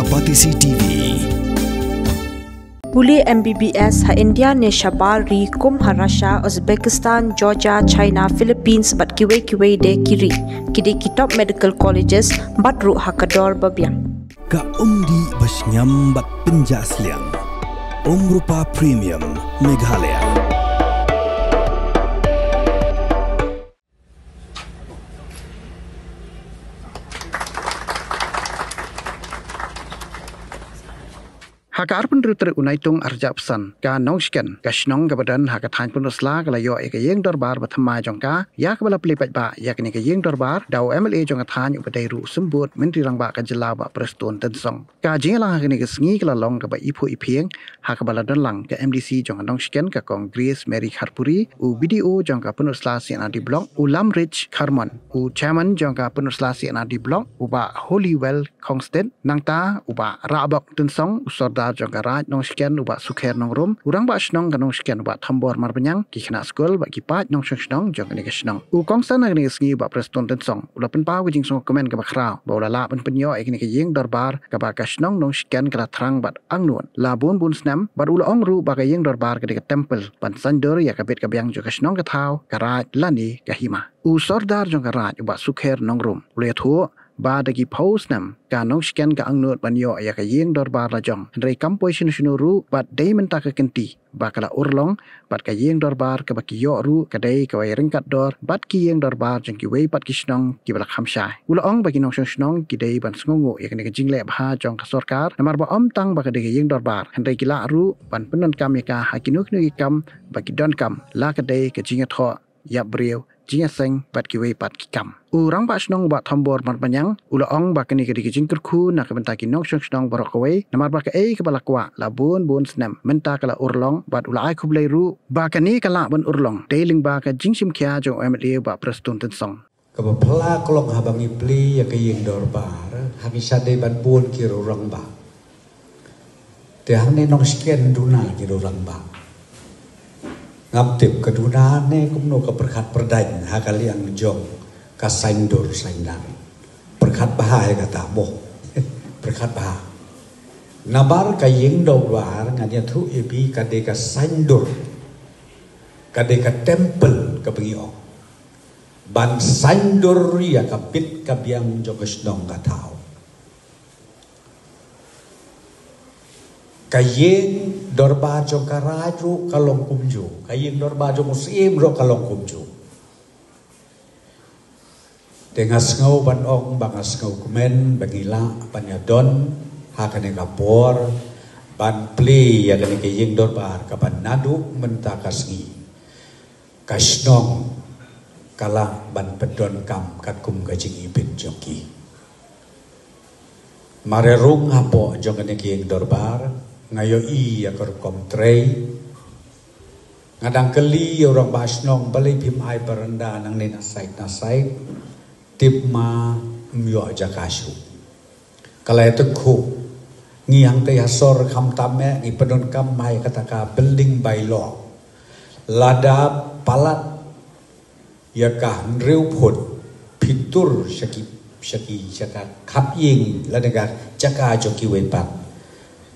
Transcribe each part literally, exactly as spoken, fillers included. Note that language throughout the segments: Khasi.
Batesi T V. Pule M B B S ha India ne shabar ri kum ha Russia, Uzbekistan, Georgia, China, Philippines bad kiwei kiwei de ki ri. Ki dei ki top medical colleges bad ruh ha ka dor ba biang. Ka umdih ba shngiam bad pynjah sliang. Umrupa Premium Meghalaya. Ha ka arphew hynriew tarik u Naitung arhajar arphew san, ka Nongshken, ka shnong kaba don ha ka thaiñ Pynursla, ka la ïoh ïa ka ïing dorbar ba thymmai jong ka, ïa kaba la plie paidbah ïa kane ka ïing dorbar da u M L A jong ka thaiñ uba dei ruh u symbud Myntri Rangbah ka jylla Bah Prestone Tynsong. Ka jingïalang ha kane ka sngi ka la long kaba iphuh iphieng, ha kaba la don lang ka M D C jong ka Nongshken, ka Kong Grace Mary Kharpuri, u B D O jong ka Pynursla C and R D Block, u Lamrich Kharmon, u Chairman jong ka Pynursla C and R D Block, u Bah Holywell Khongsted, nangta u Bah Rahbok Tynsong, u Sordar jong ka Raid Nongshken, u Bah Sukher Nongrum, u Rangbah Shnong ka Nongshken, u Bah Thombor Marbaniang, ki khynnah skul bad ki paid nongshong shnong jong kane ka shnong. U kongsan ha kane ka sngi u Bah Prestone Tynsong u la pynpaw ka jingsngewkmen kaba khraw ba u la lah ban pynïoh ïa kane ka ïing dorbar kaba ka shnong Nongshken ka la thrang bad angnud la bun bun snem, bad u la ong ruh ba ka ïing dorbar ka dei ka temple ban saiñdur ïa ka bit ka biang jong ka shnong ka thaw, ka raid lane ka hima. U Sordar jong ka Raid u Bah Sukher Nongrum u la ïathuh ba da ki phew snem ka Nongshken ka angnud ban ïoh ïa ka ïing dorbar la jong, hynrei kam poi shano shano ruh bad dei mynta ka kynti ba ka la urlong, bad ka ïing dorbar kaba ki ïoh ruh ka dei kawei ryngkat dor bad ki ïing dorbar jong kiwei pat ki shnong kiba la kham shai. U la ong ba ki nongshong shnong ki dei ban sngewnguh ïa kane ka jingleh bha jong ka sorkar, namar ba ym tang ba ka dei ka ïing dorbar, hynrei ki lah ruh ban pyndonkam ïa ka ha kino kino ki kam ba ki donkam, la ka dei ka jingïathoh, ïap briew, jingïaseng bad kiwei pat ki kam. U Rangbah Shnong u Bah Thombor Marbaniang u la ong ba kane ka dei ka jingkyrkhu na ka bynta ki nongshong shnong baroh kawei, namar ba kaei kaba la kwah la bun bun snem mynta ka la urlong, bad u la ai khublei ruh ba kane ka lah ban urlong dei lyngba ka jingshim khia jong u M L A u Bah Prestone Tynsong. Kaba phylla ka long haba ngi plie ïa ka ïing dorbar, ha ngi shah dei ban bun ki riew rangbah. Te hangne Nongshken duna ki riew rangbah. Ngam tip ka duna ne kumno ka pyrkhat pyrdaiñ ha ka liang jong ka saiñdur saiñdan. Pyrkhat bha ïa kata mo. Pyrkhat bha. Namar ka ïing dorbar ngan ïathuh ïa phi ka dei ka saiñdur. Ka dei ka temple kaba ngi ong. Ban saiñdur ïa ka bit ka biang jong ka shnong ka thaw. Ka ïing dorbar jong ka raid ruh ka long kumjuh. Ka ïing dorbar jong u Syiem ruh ka long kumjuh. Te nga sngew ban ong ba nga sngewkmen ba ngi lah ban ïadon ha kane ka por ban plie ïa kane ka ïing dorbar kaba naduh mynta ka sngi ka shnong ka lah ban pyndonkam katkum ka jingibit jong ki. Mar ïa rung hapoh jong kane ka ïing dorbar nga ïohi ïa ka rukom trei. Nga dang kylli ïa u rangbah shnong balei phim ai baranda nangne na side na side. Tip ma ym ïoh jaka shuh. Ka la ïathuh ngi hangtei ha sor khamtam eh ngi pyndonkam ma ïa kata ka building bylaw. Lada palat ïa ka hynriew phut phi tur sha ki sha ki sha ka khap ïing lane ka jaka jong kiwei pat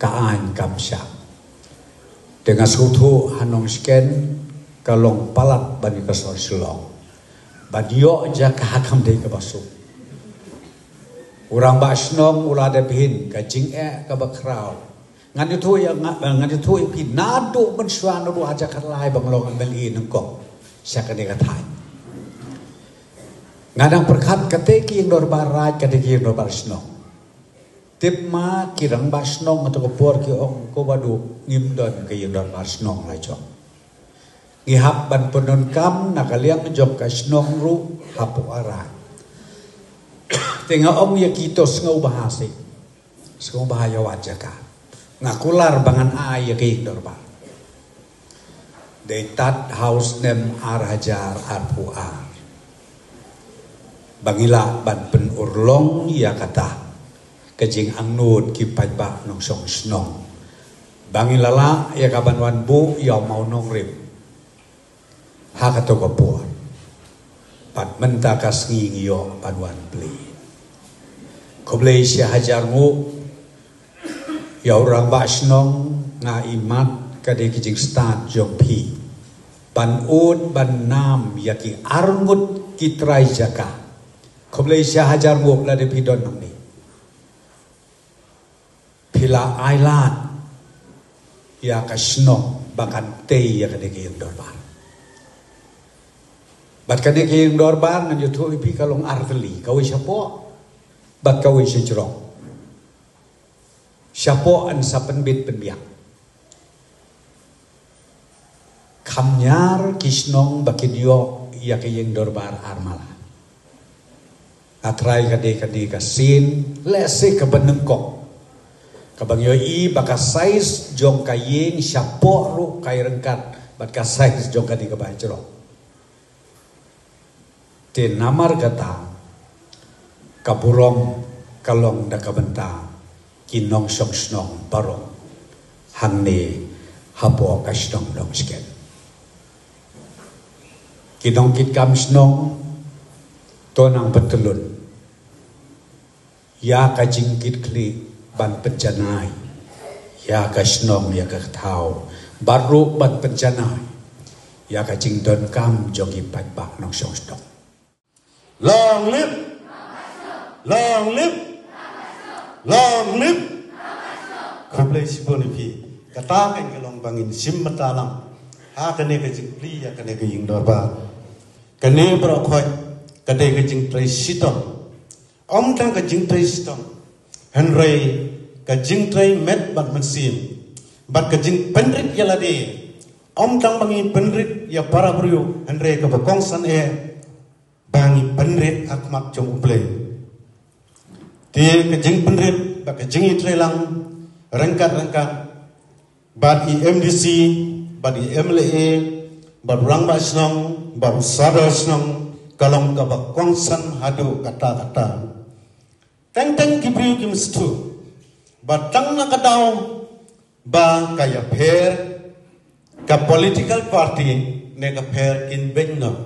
ka aiñ kam shah. Te nga sngewthuh ha Nongshken ka long palat ban ïa ka sor Shillong ban ïoh jaka ha kam dei kaba suk. U rangbah shnong u la dep hin ka jingeh kaba khraw. Ngan ïathuh ïa nga, ngan ïathuh ïa phi naduh mynshuwa naduh hajar khatlai ba nga long M L A nyngkong sha kane ka thaiñ. Nga dang pyrkhat kata ka ïing dorbar raid, kata ka ïing dorbar shnong. Tip ma ki rangbah shnong ha kato ka por ki ong ko ba duk ngim don ka ïing dorbar shnong la jong. Ngi hap ban pyndonkam na ka liang jong ka shnong ruh hapoh ka raid. Te nga ong ïa ki to sngewbha seh. Sngewbha ïa wad jaka. Nga kular ba ngan ai ïa ka ïing dorbar. Dei tad ha u snem ar hajar arphew ar ba ngi lah ban pynurlong ïa kata ka jingangnud ki paidbah nongshong shnong. Ba ngi la lah ïa ka ban wan buh ïa u mawnongrim ha kato ka por. Bad mynta ka sngi ngi ïoh ban wan plie. Khublei shi hajar nguh Ïa u rangbah shnong, nga imat ka dei ka jingstad jong phi ban ud ban nam ïa ki arngut ki trai jaka. Khublei shihajar nguh lada phi don nangne. Phi la ailad ïa ka shnong ba kan tei ïa kane ka ïing dorbar. Bad kane ka ïing dorbar ngan ïathuh ïa phi ka long artylli, kawei shapoh bad kawei shajrong. Shapoh yn sa pynbit pynbiang. Kham ñiar ki shnong ba kin ïoh ïa ka ïing dorbar armala. Nga trai ka dei ka dei ka sien, lehse kaba nyngkong, kaba ngi ïohi ba ka size jong ka ïing shapoh ruh ka ïa ryngkat bad ka size jong ka dei kaba jrong. Te namar kata, ka burom ka long da ka bynta ki nongshong shnong baroh hangne hapoh ka shnong Nongshken. Ki nongkitkam shnong, to nang pyntylun ïa ka jingkitkhlieh ban pynjanai ïa ka shnong, ïa ka thaw, bad ruh ban pynjanai ïa ka jingdonkam jong ki paidbah nongshong shnong. Long live! Long live! Long live! Khublei shibun ïa phi. Kata ka long ba ngin shim bynta lang ha kane ka jingplie ïa kane ka ïing dorbar. Kane baroh khoit ka dei ka jingtrei shitom. Ym tang ka jingtrei shitom, hynrei ka jingtrei met bad mynsiem, bad ka jingpynrit ïa lade. Ym tang ba ngi pynrit ïa para briew, hynrei kaba kongsan eh ba ngi pynrit ha khmat jong U Blei. Te ka jingpynrit bad ka jingïatreilang ryngkat ryngkat bad i M D C, bad i M L A, bad rangbah shnong, bad u sardar shnong, ka long kaba kongsan haduh katta katta. Teng teng ki briew kim sngewthuh ba tang na ka daw ba ka ïapher ka political party ne ka pher kin beiñ noh.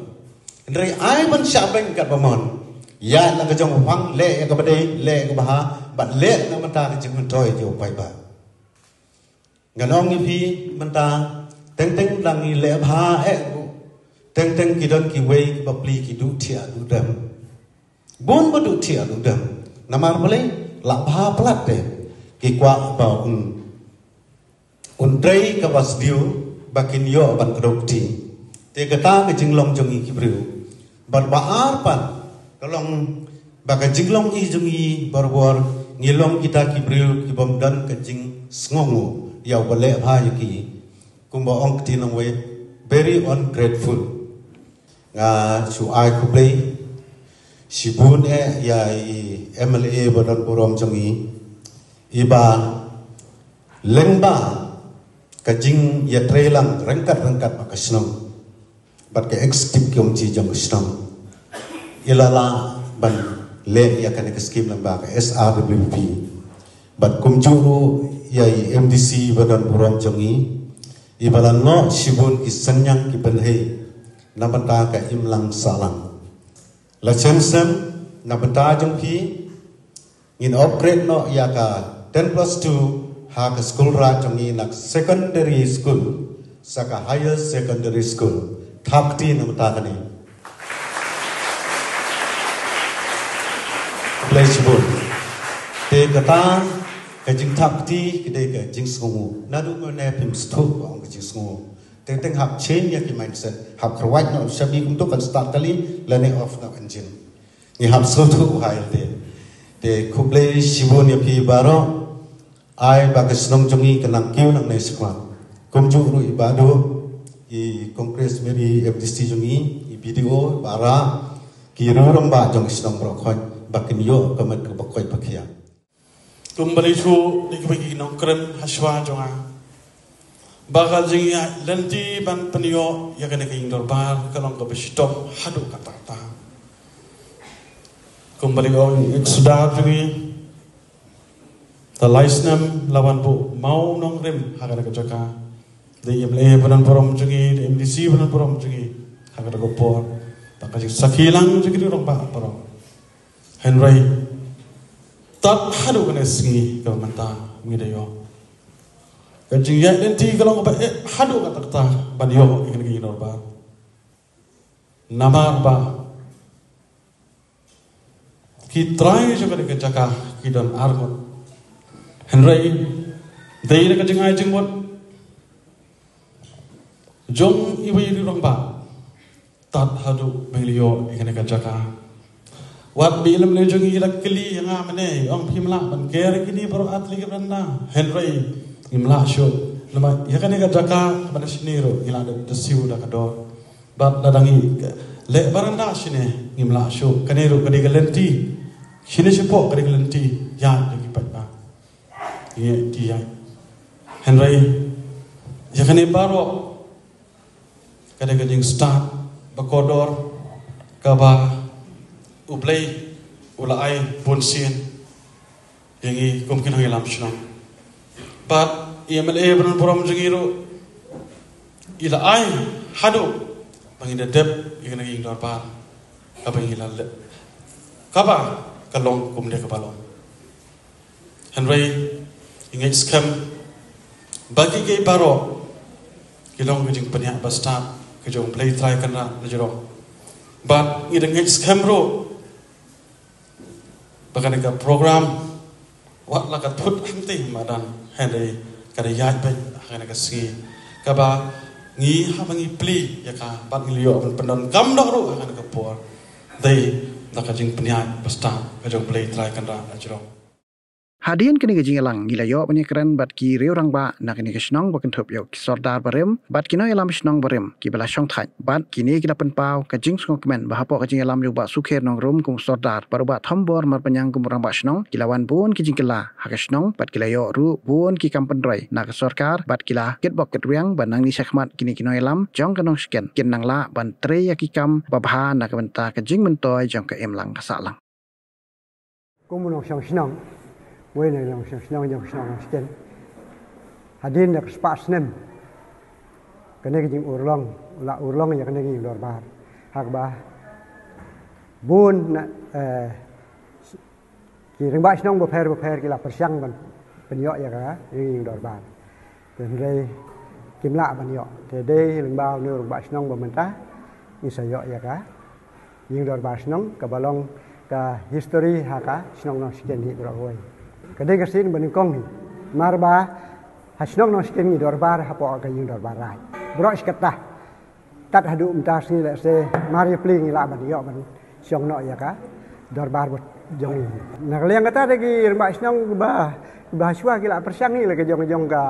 Hynrei ai ban shah beiñ katba mon. Ïa na ka jong u phang, leh ïa kaba dei, leh ïa kaba ha, bad leh na ka bynta ka jingmyntoi jong u paidbah. Ngan ong ïa phi mynta, teng teng lada ngi leh bha eh ruh, teng teng ki don kiwei kiba plie ki duh thiah duh dem. Bun ba duh thiah duh dem. Namar balei? La bha palat te ki kwah ba un, un trei kaba sdiew ba kin ïoh ban kdew kti. Te kata ka jinglong jong ngi ki briew. Bad ba ar pat ka long ba ka jinglong i jong ngi barabor ngi long kita ki briew ki bym don ka jingsngewnguh ïa uba leh bha ïa ki. Kumba ong ktien nongwei, very ungrateful. Nga shu ai khublei shibun eh ïa i M L A ba don burom jong ngi, iba lyngba ka jingïatreilang ryngkat ryngkat bad ka shnong bad ka executive committee jong ka shnong, i la lah ban leh ïa kane ka skim lyngba ka S R W P. Bad kumjuh ruh ïa i M D C ba don burom jong ngi, iba la noh shibun ki synñiang ki bynriew na bynta ka imlang sahlang. La shem shem na bynta jong phi, ngin upgrade noh ïa ka ten plus two ha ka skul raid jong ngi, na secondary school sha ka higher secondary school. Thap kti na bynta kane. Khublei shibun. Te kata ka jingthap kti ka dei ka jingsngewnguh. Naduh mynne phim sngewthuh ba ong ka jingsngewnguh. Teng teng hap change ïa ki mindset, hap kyrwat noh shabi kumto kan start kali lane off noh engine. Ngi hap sngewthuh ha ïa te. Te khublei shibun ïa phi baroh. Ai ba ka shnong jong ngi kan nang kiew nangne shakhmat. Kumjuh ruh i Bah Duh, i Congress Mary M D C jong ngi, i B D O, i Bah Rah, ki riew rangbah jong ka shnong baroh khoit ba kin ïoh ka met kaba koit ba khiah. Kumba la ïathuh da kiwei ki nongkren hashwa jong nga ba ka jingïaid lynti ban pynïoh ïa kane ka ïing dorbar ka long kaba shitom haduh katta katta. Kumba la ong i Sordar jong ngi, da lai snem la wan buh mawnongrim ha kane ka jaka. Da i M L A ba don burom jong ngi, da i M D C ba don burom jong ngi ha kane ka por, da ka jingsakhi lang jong ki riew rangbah baroh. Hynrei tad haduh kane ka sngi kaba mynta ngi da ïoh Ka jingïaid lynti ka long kaba eh haduh katta katta ban ïoh ïa kane ka ïing dorbar. Namar ba ki trai jong kane ka jaka ki don arngut. Hynrei dei na ka jingai jingmut jong iwei i rangbah tad haduh ba ngi la ïoh ïa kane ka jaka. Wat ba i lem ne jong ngi la kylli ïa nga mynne, ong phim lah ban ker ïa kine baroh ar tylli ki baranda. Hynrei ngim lah shuh. Namar ïa kane ka jaka ba na shane ruh ngi la dep da siew da ka dor. Bad lada ngi leh baranda shane ngim lah shuh. Kane ruh ka dei ka lynti. Shane shapoh ka dei ka lynti ïa ki paidbah. Ïa ki ïa. Hynrei ïa kane baroh ka dei ka jingstad ba kordor kaba U Blei u la ai bunsien ïa ngi kum ki nongïalam shnong. Bad i M L A ba don burom jong ngi ruh i la ai haduh ba ngi da dep ïa kane ka ïing dorbar kaba ngi la leh, kaba ka long kumne kaba long. Hynrei i ngeit skhem ba ki, ki baroh ki long ka jingpynïaid ba stad ka jong U Blei Trai Kynrad na jrong. Bad ngi da ngeit skhem ruh ba kane ka program wat la ka thut hangtei madan, hynrei ka da ïaid beit ha kane ka sngi kaba ngi haba ngi plie ïa ka bad ngi la ïoh ban pyndonkam noh ruh ha kane ka por. Dei da ka jingpynïaid ba stad ka jong U Blei Trai Kynrad na jrong. Hadien kane ka jingïalang ngi la ïoh ban ïakren bad ki riew rangbah na kane ka shnong ba kynthup ïa ki sordar barim bad ki nongïalam shnong barim kiba la shongthait bad kine ki la pynpaw ka jingsngewkmen ba hapoh ka jingïalam jong u Bah Sukher Nongrum kum u sordar bad u Bah Thombor Marpynïang kum u rangbah shnong ki la wan bun ki jingkylla ha ka shnong bad ki la ïoh ruh bun ki kam pynroi na ka sorkar bad ki la kitbok kitrwiang ba nangne shakhmat kine ki nongïalam jong ka Nongshken kin nang lah ban trei ïa ki kam babha na ka bynta ka jingmyntoi jong ka imlang ka sahlang. Kum u nongshong shnong, uwei na u nongshong shnong jong ka shnong Nongshken, hadien da ka spah snem kane ka jingurlong, u la urlong ïa kane ka ïing dorbar. Ha kaba bun na, eh, ki rangbah shnong bapher bapher ki la pyrshang ban pynïoh ïa ka ïing dorbar. Te hynrei kim lah ban ïoh. Te dei lyngba une u rangbah shnong ba mynta ngi sa ïoh ïa ka ïing dorbar shnong kaba long ka history ha ka shnong Nongshken hi baroh kawei. Ka dei ka sien ba nyngkong hi. Namar ba ha shnong Nongshken ngi dorbar hapoh ka ïing dorbar raid. Baroh shi katta. Tad haduh mynta sngi lehse mar ïa plie ngi lah ban ïoh ban shong noh ïa ka dorbar bad jong ngi. Na ka liang kata de ki rangbah shnong ba, ba shuwa ki la pyrshang ïa la ka jong jong ka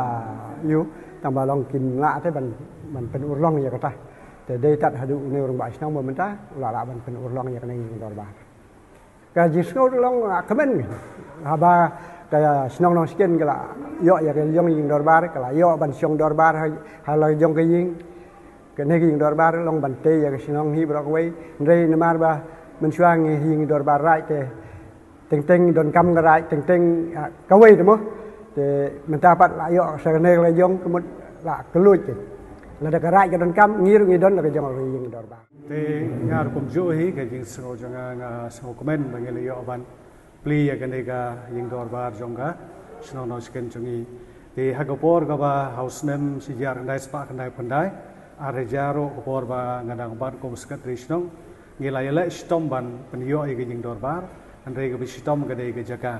ïu tang ba long kim lah te ban, ban pynurlong ïa kata. Te dei tad haduh une u rangbah shnong ba mynta u la lah ban pynurlong ïa kane ka ïing dorbar. Ka jingsngew long, ah, kmen. Haba ka shnong Nongshken ka la ïoh ïa ka jong ïing dorbar, ka la ïoh ban shong dorbar ha, ha la jong ka ïing. Kane ka ïing dorbar long ban tei ïa ka shnong hi baroh kawei. Hynrei namar ba mynshuwa ngi ïing dorbar raid te teng teng donkam ka raid teng teng, ah, kawei te mo. Te mynta pat la ïoh sa kane ka la jong ka mut la kylluid te. Lada ka raid ka donkam ngi ruh ngi don la ka jong ka ïing dorbar. Te nga ruh kumjuh hi ka jingsngew jong nga, nga sngewkmen ba ngi la ïoh ban plie ïa kane ka ïing dorbar jong ka shnong Nongshken jong ngi. Te ha ka por kaba ha u snem shi hajar khyndai spah khyndai phew khyndai, ar hajar ruh ka por ba nga dang bat kum u secretary shnong, ngi la ïaleh shitom ban pynïoh ïa ka ïing dorbar, hynrei kaba shitom ka dei ka jaka.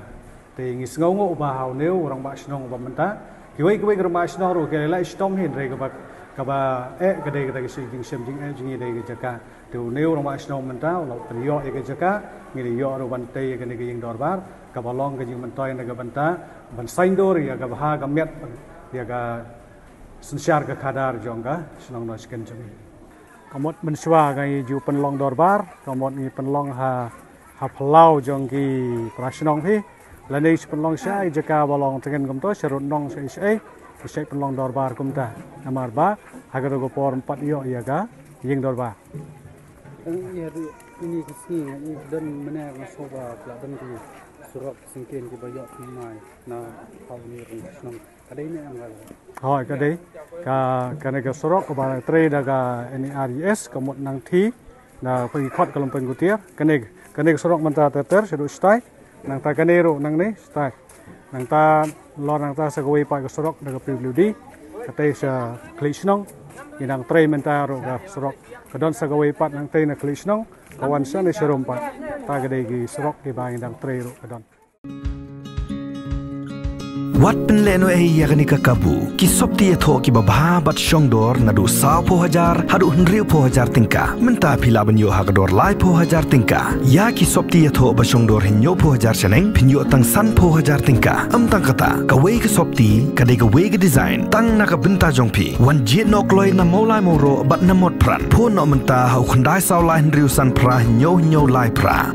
Te ngi sngewnguh ba ha une u rangbah shnong ba mynta, kiwei kiwei ki rangbah shnong ruh ki la leh shitom hi, hynrei kaba, kaba eh ka dei kata ka shi jingshem jingeh jong ngi dei ka jaka. Te une u rangbah shnong mynta u la pynïoh ïa ka jaka, ngi la ïoh ruh ban tei ïa kane ka ïing dorbar, kaba long ka jingmyntoi na ka bynta ban saiñdur ïa ka bha ka miat ïa ka synshar ka khadar jong ka shnong Nongshken jong ngi. Ka mut mynshuwa ngi ju pynlong dorbar, ka mut ngi pynlong ha, ha phyllaw jong ki para shnong hi. Lane shu pynlong sha i jaka ba long tngen kumto, sha rud nong sha i, sha i, sha i pynlong dorbar kumta. Namar ba ha ka dei ka por ym pat ïoh ïa ka ïing dorbar. Tang ïa ruh kine ki sngi nga i don mynne nga sngewbha ba la don ki surok syngkien kiba ïoh thymmai na ha une u rangbah shnong. Ka dei ne em ka? Hooid, ka dei. Ka, kane ka surok kaba trei da ka N E R G S, ka mut nangthie na pynkhot ka Lumpeng Kutiar. Kane, kane ka surok mynta ter ter shaduh shatai. Nangta kane ruh nangne shatai. Nangta lor nangta sa kawei pat ka surok na ka P W D katei sa Khlieh Shnong. Ngi dang trei mynta ruh ka surok ka don sa kawei pat nangtei na Khlieh Shnong ka wan sa na Sharum pat. Ta ka dei ki surok kiba ngi dang trei ruh ka don. Wat pynlehnohei ïa kane ka kabu, ki sopti ïathoh kiba bha bad shongdor naduh sawphew hajar haduh hynriewphew hajar tyngka. Mynta phi lah ban ïoh ha ka dor laiphew hajar tyngka. Ïa ki sopti ïathoh ba shongdor hynñiewphew hajar shaneng phin ïoh tang sanphew hajar tyngka. Ym tang kata, kawei ka sopti ka dei kawei ka design tang na ka bynta jong phi. Wan jied noh kloi na Mawlai Mawroh bad na Motphran. Phone noh mynta ha u khyndai saw lai hynriew san phra hynñiew hynñiew lai phra.